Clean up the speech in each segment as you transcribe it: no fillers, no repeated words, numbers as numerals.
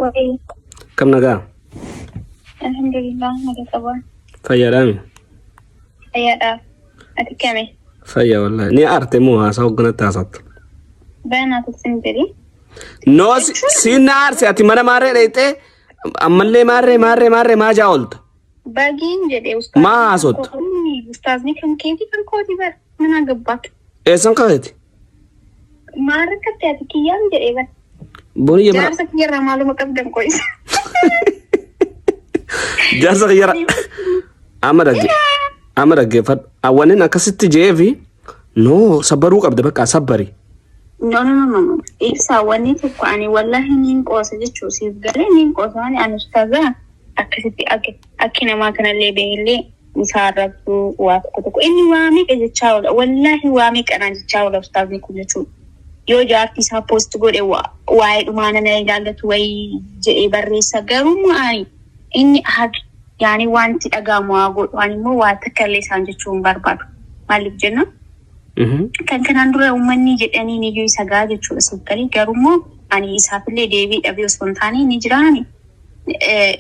Wayii. Kam nagaa? Alhamdulillah naga qaba. Fayyaadhaami? Fayyaadha. Ati kame? Fayyaa wallahi. Ni aarte moo haasaa hoogganatti haasatta? Baanaa tutsin jedhi. No si na aarse ati mana maarree dheeyxee ammallee maarree maarree maarree maa jaa oolta? Bagiin jedhe ustaazni. Maa haasottu? Ustaazni kan keeti kan kooti bara. Mana gabbaatu. Eessan kaa'eeti? Maal rakkatte ati kiyyaan jedhee bara. Boniyya mana Jaarsa kiyyarraa maaluma qabdan qo'isa. Jaarsa kiyyara amma dhagge amma dhaggeeffadhu. Awwanin akkasitti je'eefi no sabbaruu qabda bakka sabbari. No, no, no, no, no. Ibsaa wanni tokko ani wallahi niin qoosa jechuu siif galee niin qoosa malee ani ustaazaa akkasitti akka akki namaa kanallee beellee isaa arrabsuu waa tokko tokko inni waa meeqa jechaa oola wallaahi waa meeqa naan jechaa oola ustaazni kun jechuudha. Yoo jaartii isaa post godhe waa'ee dhumaa nana ilaallatu wayii jedhee barreessa garuu ani inni haqi yaani wanti dhaga'amu haa godhu ani immoo waa takka illee isaan jechuu hin barbaadu. Maaliif jenna? Kan kanaan dura uummanni jedhanii iyyuu isa gahaa jechuudha siif galee garuu immoo ani isaafillee deebii dhabee osoo hin taane ni jiraani.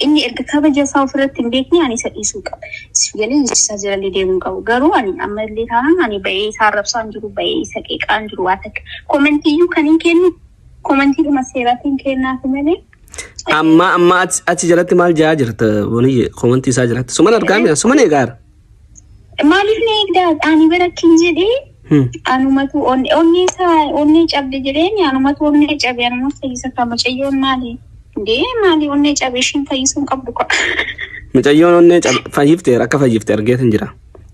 Inni erga kabaja isaa ofirratti hin beekne ani isa dhiisuu qaba. Siif galee jecha isaa jalallee deemuu hin qabu. Garuu ani ammallee taanaan ani ba'ee isa arrabsaa hin jiru, ba'ee isa qeeqaa hin jiru waa takka. Komentii iyyuu kan hin kennu komentii dhuma seeraatiin kennaafi malee. Amma amma achi jalatti maal jaa jirta boniyye komantii isaa jalatti suman argaame suman eegaara. Maaliif na eegdaa? Ani bara akkin jedhee anumatu onnee isaa onnee cabde jedheen anumatu onnee cabe anuma fayyisa ka mucayyoon maali? Ndee maali onnee cabe ishiin fayyisuu hin qabdu ka. Mucayyoon onnee fayyifte akka fayyifte argeetin jira.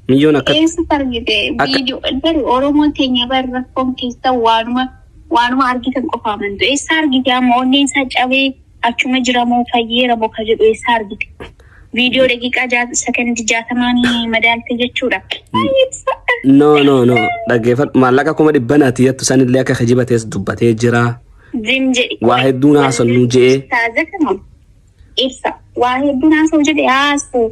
Miyyoon akka Eessatti argite? Viidiyoo bari Oromoon teenya bari rakkoon keessa waanuma waanuma argitan qofa amantu. Eessa argite amma onneen isaa cabee achuma jira moo fayyeera moo ka jedhu eessa argite? Viidiyoo daqiiqaa sekondii 60n madaalte jechuudha. No, no, no, dhaggeeffadhu, maallaqa 400,000 jettu sanillee akka kijibatees dubbatee jira. Zim jedhi. Waa hedduun haasofnu je'ee. Ustaaza kana ibsa. Waa hedduun haasa'u jedhe haasa'u.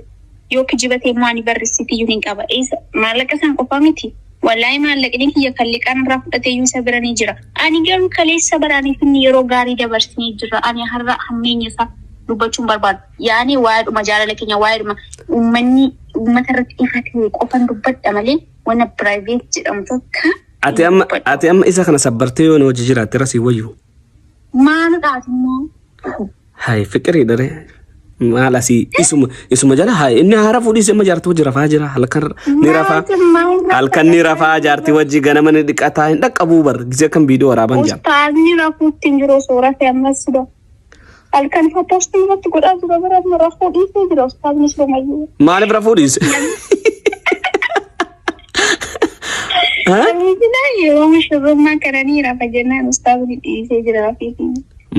Yoo kijibate immoo ani barreessitiyyuu hin qaba. Isa maallaqa isaan qofaa miti. Wallaahi maallaqni kiyya kan liqaan irraa fudhate iyyuu isa bira ni jira. Ani garuu kaleessa baraaniif inni yeroo gaarii dabarsinee jirra. Ani har'a hammeenya isaa dubbachuu hin barbaadu. Yaani waa'eedhuma jaalala keenya waa'eedhuma uummanni uummata irratti ifa ta'e qofan dubbadha malee wanna private jedhamu takka Ati amma ati amma isa kana sabbartee yoo na hojii jiraatte irra sii wayyu. Maalidhaati immoo? Hay fiqirii dare maal asii isuma isuma jala hay inni haara fuudhii amma jaartii wajji rafaa jira halkan ni rafaa halkan ni rafaa jaartii wajji ganama ni dhiqataa hin dhaqqabuu bar gisee akkam viidiyoo waraaban jira. Ustaazni rafuutti hin jiru osoo rafee ammas sida. Halkan fa postii irratti godhaa jira bara amma rafuu dhiisee jira ustaazni sirumayyuu. Maaliif rafuu dhiise? Ha? Namni yeroo mushurrummaa kana ni rafa jennaan ustaazni dhiisee jira rafiitiin.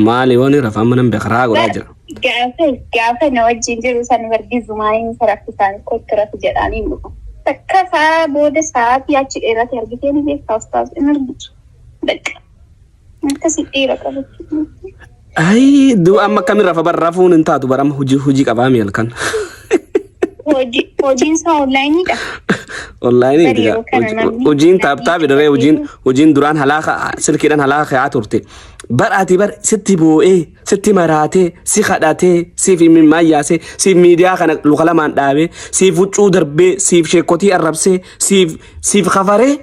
Maali waan rafa amma nan beeka raa godhaa jira. Gaafa gaafa na wajjin jiru san bargizumaa hin saraffisaan kottu rafi jedhaanii hin dhufu. Takka sa'a booda sa'aatii achi dheerate argitee ni beektaa ustaaz hin argitu. Bakka. Akkasi dhiira qabachuu. Ayi du'a amma akkamiin rafa bar rafuun hin taatu bar amma hojii hojii qabaa mi halkan. Hojiin isaa onlaayiniidha. Onlaayinii Bari yeroo kana namni hojiin taaptaapi daree hojiin hojiin duraan halaaka silkiidhaan halaaka ka'aa turte. Bar ati bar sitti boo'ee sitti maraatee si kadhatee siif imimmaan yaasee siif miidiyaa kana luka lamaan dhaabee siif huccuu darbee siif sheekotii arrabsee siif siif kafaree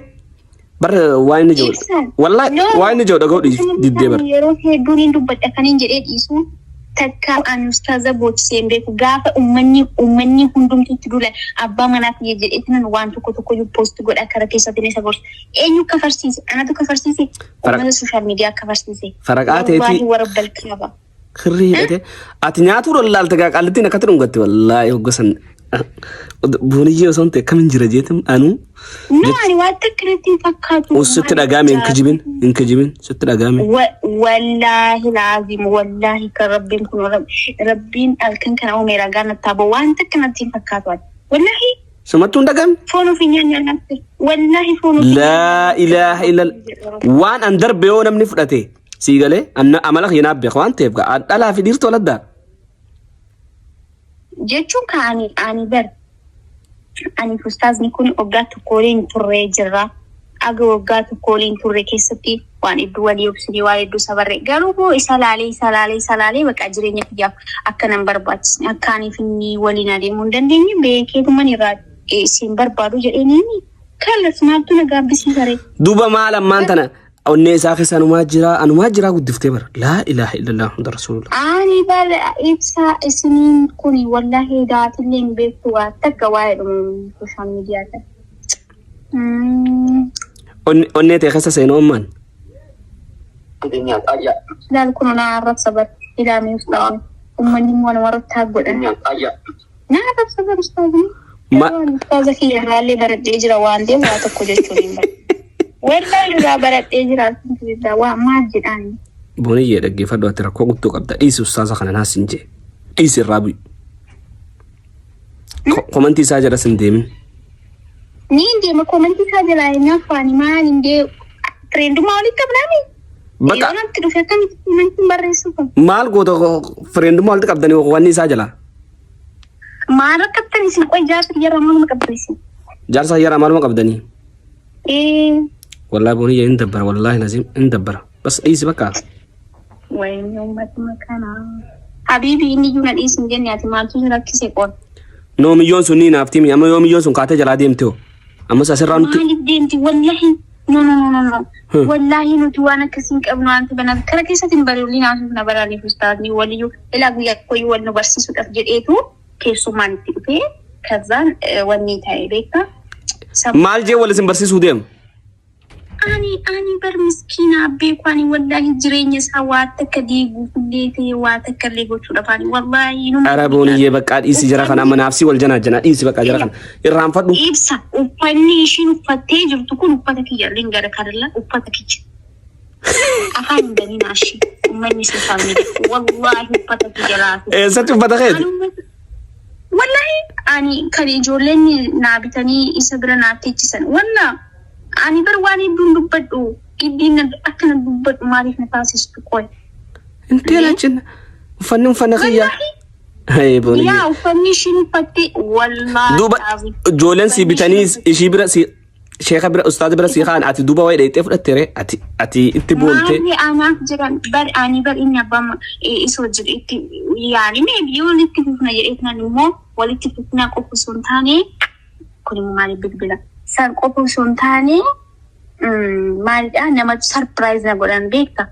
Bar waan inni jedhu Ibsaan. wallahi No. waan inni jedhu dhaga'uu diddee bar. Yeroo hedduun hin dubbadha kan hin jedhee dhiisu takka ani ustaaza boochisee hin beeku gaafa uummanni uummanni hundumtuu itti duula abbaa manaa kiyya jedheetinan waan tokko tokko iyyuu post godha kara keessaatiin isa gorsa. Eenyu kafarsiise? Anatu kafarsiise? Uummata sooshaal miidiyaa kafarsiise. Faraqaa teetii- Wallaahi warra balkaaba. Kirrii hidhate. Ati nyaatuu lallaalte gaa qaallittiin akkatti dhungatte wallaahi hogga san. Booniyyee osoo hin ta'e akkamiin jira jeetim anuu. No, ani waan takka natti hin fakkaatu. Sitti dhagaame hin kijibin hin kijibin sitti dhagaame. Wallaahi laazim wallaahi kan rabbiin kun rabbiin halkan kana uume ragaa natti haa ba'u waan takka natti hin fakkaatu ani. Wallaahi Sumattuu hin dhagaame. foon ofii nyaanni nyaanni wallaahi foon ofii. Laa ilaaha illal waan an darbe yoo namni fudhate Sii galee anna amala kiyya naaf beeka waan ta'eef gaa dhalaa fi dhiirtu waladdaa. Jechuun kan ani bar ani fi ustaazni kun waggaa tokko waliin turree jirra. Aga waggaa tokko waliin turre keessatti Waan hedduu walii obsinee, waan hedduu sabarree. Garuu immoo isa laalee, isa laalee, isa laalee bakka jireenya kiyyaaf akka nan barbaachisne, akka aniif inni waliin adeemuu hin dandeenye beekeetuman irraa isin barbaadu jedheenii kalas maaltu na gaabbisiisa ree? Duuba maal ammaan tana onnee isaa keessa anumaa jira, anumaa jira guddiftee bara. Laa ilaaha illallah Muhammad Rasulullah. Ani bar ibsaa isiniin kuni wallahi daatillee hin beektu waa takka waa'ee dhuma social media kana. Onnee tee keessa seenuu ammaan. Ilaal kun na arrabsa bar ilaamee ustaazni. Uummanni immoo nama irratti haa godhan. Na arrabsa bar ustaazni. Ustaaza kiyya irraallee baradhee jira waan ta'eef waa tokko jechuun hin baru. Wallahi irraa baradhee jira alhamdulillah waa maal jedhaani. Booniyyee, dhaggeeffadhu, ati rakkoo guddoo qabda. Dhiisi ustaaza kana naas hin jee. Dhiisi, irraa bu'i. Komantii isaa jalas hin deemin. Ni hin deema komantii isaa jalaa hin afaani maal hin dee friendummaa walitti qabnaami. Bakka Yoo natti dhufe akkamitti komantiin barreessuu qabu? Maal goota friendummaa walitti qabdanii wanni isaa jalaa? Maal rakkattan isin? Qoy, jaarsa kiyyarraa maaluma qabdan isin? Jaarsa kiyyarraa maaluma qabdanii? Ee. Wallaahi Booniyyee, hin dabbara, wallaahi lazim hin dabbara. Bas, dhiisi bakka. Wayini uummatuma kana. Habiibi, inni iyyuu na dhiisi hin jenne, ati maaltu si rakkise qoon? Noo, miyyoon sun ni naafti mi amma yoo miyyoon sun kaatee jalaa deemte hoo? Ammas asirraa nutti Maaliif deemti? Wallahi, no, no, no, no, no. Hmm. Wallahi nuti waan akkasii hin qabnu waan ta'eef kara keessatti hin bari'u naasuuf na baraaniif ustaazni waliyyuu ilaa guyyaa tokkoyyuu wal nu barsiisuudhaaf jedheetu keessummaan itti dhufee kazaan wanni ta'e beektaa. Maal jee wal isin barsiisuu deemu? Ani bar miskiina beeku, ani wallahi jireenya isaa waa takka diiguuf illee ta'e waa takka illee gochuudhaaf ani wallahi numa Ara Booniyyee, baqqaa dhiisi jara kana, amma naafsii wal janaa janaa, dhiisi baqqaa jara kana irraanfadhu. Ibsa, uffanni ishiin uffattee jirtu kun uffata kiyya lingara kanalla uffata kiyya. Afaan hin baniin ashii uummanni social media wallahi uffata kiyya laatu. Eessatti uffata keeti? Wallahi ani kan ijoolleen naa bitanii isa bira naa teechisan, walla ani bar waan hedduun dubbadhu giddiin akka na dubbadhu maaliif na taasistu qoy? Intee achin uffanni uffanna kiyya. Wallahi Hey, Booniyyee. Yaa, uffanni ishiin uffatte wallahi. Duuba ijoolleen si bitanii ishii bira si sheeka bira, ustaaza bira si kaan, ati duuba wayii dheeyxee fudhatte ree, ati itti boontee. Maali anaaf jedhan bar ani bar inni abbaan isa hojjetu itti yaani maybe walitti fufna jedhee immoo walitti fufnaa qofa osoo hin taane, kun immoo maaliif bilbila san qofa osoo hin taane, maalidha, namatu surprise na godhan beekta.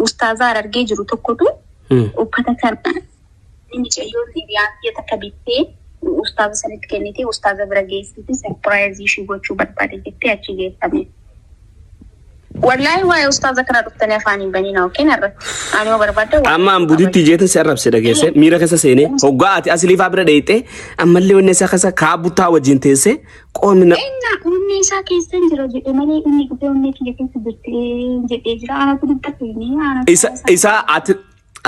Ustaaza Harargee jiru tokkotu uffata kana mucayyoon hiriyaan kiyya takka bittee ustaaza sanitti kennitee ustaaza bira geessite, surprise ishii gochuu barbaade jettee achi geeffame. Wallaahi waa'ee ustaaza kana dhuftanii afaan hin banina yookiin irratti. Ani yoo barbaadde waa'ee Amma an buditti jeetin si arrabse dhageesse, miira keessa seenee hoggaa ati asliifaa bira dheeyxee ammallee wanni isaa keessa kaabuttaa wajjin teessee qoonni na Inna onnee isaa keessa hin jira jedhe malee inni dhufee onnee kiyya keessa jirti jedhee jira. Anatu dubbate ni anatu isa isa ati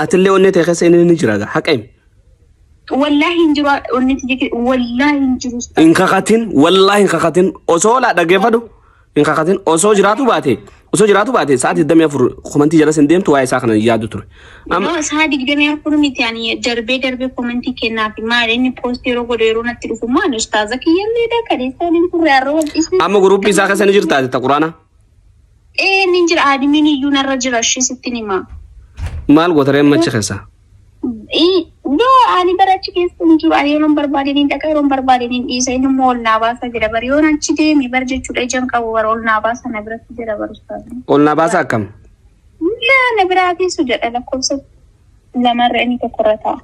atillee onnee ta'e keessa inni ni jira gaa haqa himi. Wallaahi hin jiru onnee kiyya keessa, wallaahi hin jiru. Hin kakatin, wallaahi hin kakatin, osoo laa dhaggeeffadhu, hin kakatin. Osoo jiraatu baate sa'aatii 24 komantii jala sin deemtu, waa'ee isaa kana hin yaadu ture. Amma No, sa'a 24 miti, ani darbee darbee komantii kennaafi maali, inni post yeroo godhu yeroo natti dhufu immoo ani ustaaza kiyyalleedha kaleessa waliin turre, har'a wal dhisne. Amma guruppii isaa keessa ni jirta ati ta quraana. Ee, ni jira, admin iyyuu narra jira, ishee sittin hima. Maal goota ree machi keessa? No, ani bara achi keessa hin jiru. Ani yeroon barbaade ni dhaqa, yeroon barbaade ni dhiisa. Inni immoo ol naa baasa jedha. Bari yoon achi deeme bar jechuudha ija hin qabu, bara ol naa baasa na biratti jedha bar ustaazni. Ol naa baasa akkam? Laa, na biraa teessu jedha, lakkoofsa lamarra inni tokkorra ta'a.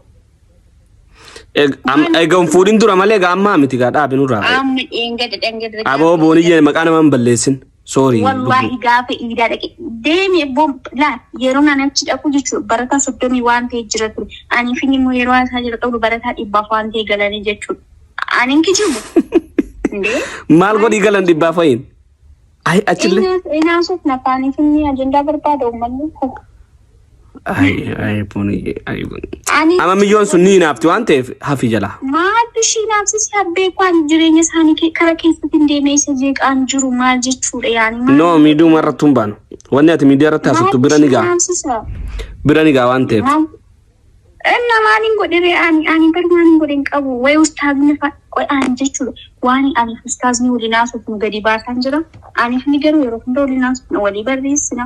Egaa hin fuudhin dura malee, egaa ammaa miti gaa, dhaabi nurraa. Amma dheengada dhengada. Aboo Booniyyee, maqaa nama hin balleessin. Sorry. Wallaahi gaafa iidaa dhaqe deemi boom laa, yeroo naan achi dhaqu jechuudha barataa 30 waan ta'e jira ture. Ani fi immoo yeroo isaa jira qabdu barataa 100 waan ta'e galanii jechuudha. Ani hin kijibu. Indee? Maal godhii galan dhibbaaf wayiin? Ay, achillee. Inaasuuf nafaanii fi ajandaa barbaada uummanni. Ay ay Booniyyee, ay Booniyyee. Ani Amma miyyoon sun ni hinaafti waan ta'eef hafi jalaa. Maaltu ishii naafsise abbee kwaan jireenya isaanii kara keessatti hin deemee isa jeeqaan jiru maal jechuudha yaani maal? No, miidiyuma irratti hin baanu. Wanni ati miidiyaa irratti haasoftu bira ni ga'a. Naafsisa. Bira ni ga'a waan ta'eef. Inna maaliin godhe ree? Ani bar maaliin godhe hin qabu. Wayi ustaazni Qoy ani jechuudha waan ani ustaazni waliin haasofnu gadi baasaan jira. Aniif ni garuu yeroo hunda waliin haasofna, walii barreessina.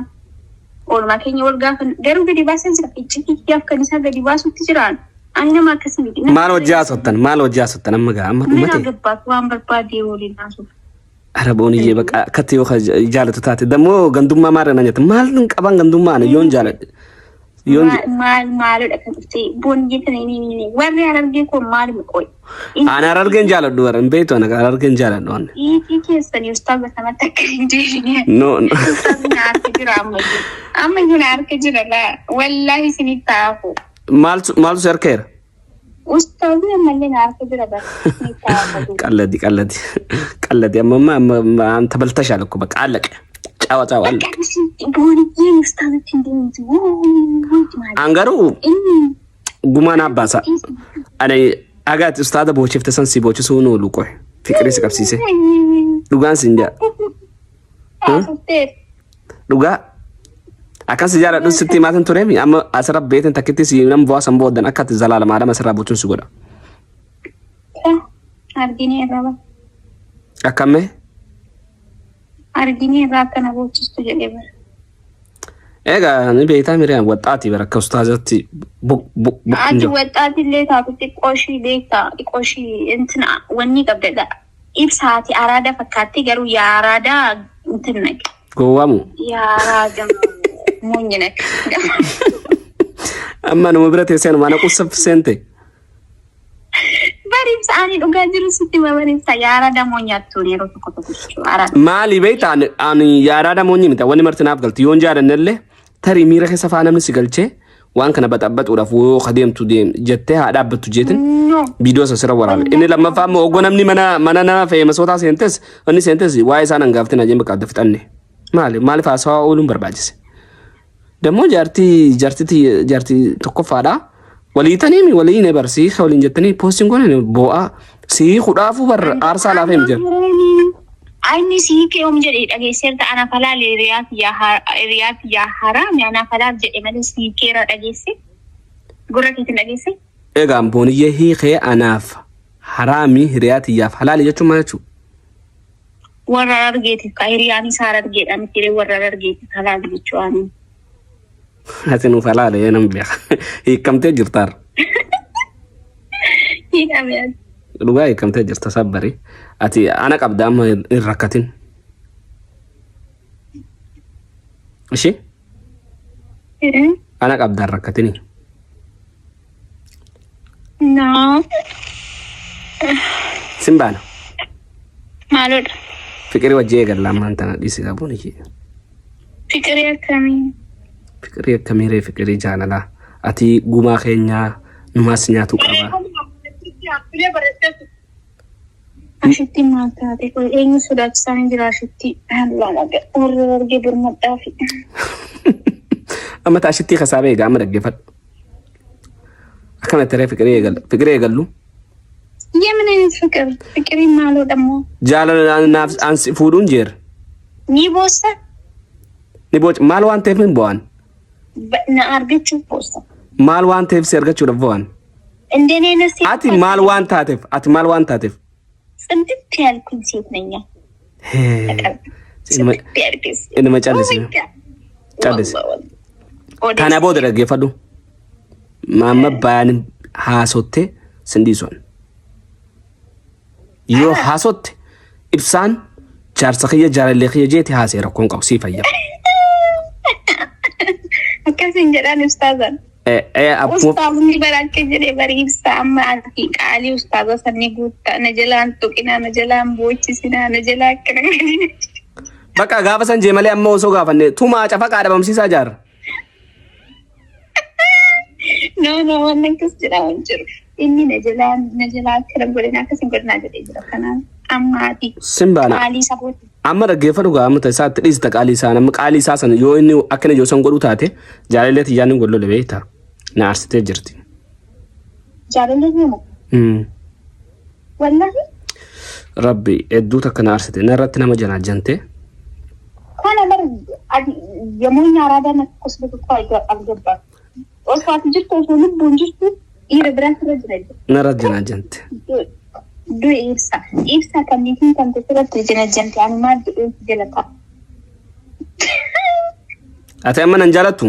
Oolmaa keenya wal gaafanna. Garuu gadi baasaan jira. Iccitii kiyyaaf kan isaa gadi baasutti jiraan. Ani nama akkasii miti. Nama Maal hojii haasoftan? Maal hojii haasoftan amma gaa amma Mina dhumate? gabbaatu waan barbaade waliin haasofna. Araboon iyyee bakka akkatti yoo jaalatu taate dammoo gandummaa maal irra nyaata? Maal hin qaban gandummaa ani yoon jaaladhe. Yoon Maal maalodha kan dhufte boonjii kana inni warri Harargee kun maaluma qoy. Ani Harargeen jaaladhu bara hin beektu ani Harargeen jaaladhu ani. Dhiitii keessanii ustaaza kanatti akka hin deebine. No no. Ustaazni na harka jira ammayyuu. Ammayyuu na harka jira laa. Wallaahi isinitti haafu. Maaltu maaltu si harkeera? Ustaazni ammallee na harka jira bara. Isinitti haafu. Qalladi qalladi qalladi amma amma amma anta baltashaal እኮ በቃ አለቀ። ጨዋታው አለቀ። Bakka isin booniyyeen ustaazatti hin deemtu. Maali? An garuu Inni gumaan abbaasa. Ani agaati ustaada boochifte san si boochisuu nu oolu qoy. Fiqirii si qabsiise. Dhugaan sin jaa. Haasofteef. Dhugaa akkas si jaaladhu sitti himaatin tureemi amma asirra beetin takkitti si nam bu'aa san boodan akka ati zalaalama adama asirraa boochuun si godha. Arginee irraa ba. Akkammee? Arginee irraa akkana boochistu jedhee bara. Egaa ni beektaa mireen waxxaati bara akka ustaazatti buq buq buq hin Ati jiru. waxxaatillee taatu xiqqoo ishii beektaa xiqqoo ishii intina wanni qabdadha. Ibsaati araada fakkaatti garuu yaa araadaa intin naqe. Gowwaamu. Yaa araada moonyi naqe. Amma numa bira teessee numa naquu seente. Bari ibsa ani dhugaa jiru sitti hima bari ibsa yaa araada moonyaattuun yeroo tokko tokko jechuudha araada. Maali beektaa ani yaaraadha moonyi miti wanni marti naaf galti yoon jaadannellee tarii miira keessa faa namni si galchee waan kana baxabbaxuudhaaf yoo kadeemtu deem jettee haa dhaabbattu jeetin No. viidiyoo san sirra waraabe. Inni lammaffaa immoo oggoo namni mana mana nama feemasootaa seentes inni seentes waa'ee isaan hangaaftin ajeen bakka adda fixanne. Maali maaliif haasawaa ooluun barbaachise? Dammoo jaartii jaartii jaartii tokkoffaadha. Walii tanii walii ne barsii waliin jettanii poostiin kun boo'aa sii kudhaafuu bar aarsaa laafee miti. Inni sii kee om jedhee dhageesseerta anaaf halaal hiriyaa tiyyaa haraami anaaf halaal jedhe malee sii keera dhageesse gurra keetiin dhageesse. Egaa booniyyee hiikee anaaf haraamii hiriyaa tiyyaaf halaali jechuun maal jechuudha? Warra Harargeetiif ka hiriyaan isaa Harargeedha miti warra Harargeetiif halaal jechuudha. Ati nuuf halaala nam beeka. Hiikamtee jirtaar. Hiikame ati. Dhugaa hiikamtee jirta sabbari. Ati ana qabda amma hin rakkatin. Ishee ana qabda hin rakkatini. No. Sin baana. Maalodha? Fiqirii wajji eegalla ammaan tana dhiisi qabuun ishee. Fiqirii akkamii? Fiqirii akkamiiree fiqirii jaalalaa. Ati gumaa keenyaa numaas nyaatu qaba. Ashitti maal taate? Eenyu sodaachisaan hin jira ashitti? Warra argee birmadhaafi. Amma taashittii kasaabee egaa amma dhaggeeffadhu. Akkanatti ree fiqirii eegalla. Fiqirii eegallu. የምን አይነት ፍቅር? ፍቅሪ maaloo ደግሞ Jaalala naaf ansi fuudhuun jeera. Ni boossa. Ni booca maal waan ta'eef hin bo'an. Na argachuuf boossa. Maal waan ta'eef si argachuudhaaf bo'an. እንደኔ አይነት ሴት Ati maal waan taateef ati maal waan taateef. ጽድት ያልኩኝ ሴት ነኝ። ጽድት ያልኩኝ ሴት። Inuma callisi. Oh my God. Callisi. Wallah, Kana booda dhaggeeffadhu. Maamma bayaan haasottee sin dhiisuun. Yoo haasotte ibsaan jaarsa kiyya jaalallee kiyya jeeti haasee rakkoon qabu sii fayya. Akkasin jedhaan ustaazan. Akkuma Ustaazni bara akka jedhee bari ibsaa amma ati qaalii ustaaza sanni guuttaa na jalaan tuqinaa na jalaan boochisinaa na jalaa akkana godhina. Bakka gaafa san jee malee amma osoo gaafanne tumaa cafaqaa dhabamsiisaa jaarra. No, no, waan akkas jedhamu hin jiru. Inni na jalaan na jalaa akkana godhina akkasin godhinaa jedhee jira. Kanaaf amma ati Sin baana. qaalii saboota. Amma dhaggeeffadhu gaa amma isaatti dhiista qaalii isaa amma qaalii isaa sana yoo inni akkana ijoo san godhu taate jaalallee tiyyaan hin gollole beektaa na aarsitee jirti. Jaalallee himu. Wallahi. Rabbi hedduu takka na aarsite na irratti nama janaajjante. Kana bar ati yommuu inni araadaa na kosbatu algabaa. Osoo ati jirtu osoo lubbuun jirtu dhiira biraatu irra jira. Na irratti janaajjante. Du'i ibsa. Ibsa kan niitiin kan sirratti janajjante ani maal jedhee si jala ta'a. Ati amma nan jaalattu?